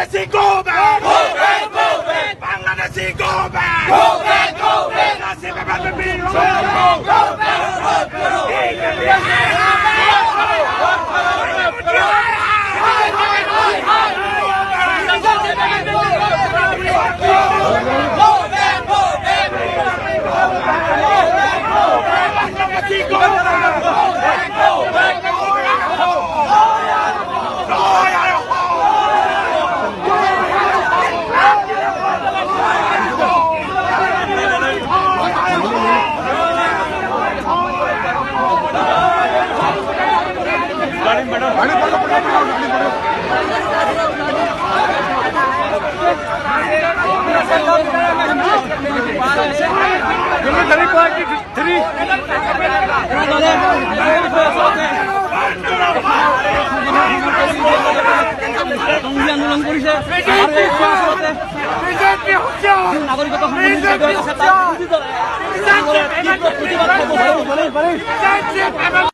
Bangladeshi go back! Go back, go back! Bangladeshi go back! Go back, go back! Go back, go Bangladeshi go back! Go back, go back! জংগী আন্দোলন কৰিছে আৰু এইটো আচলতে নাগৰিকত্ব সংশোধনী বিধেয়ক আছে, তাৰ বিৰোধিতাৰে তীব্ৰ প্ৰতিবাদ কাৰ্যসূচী।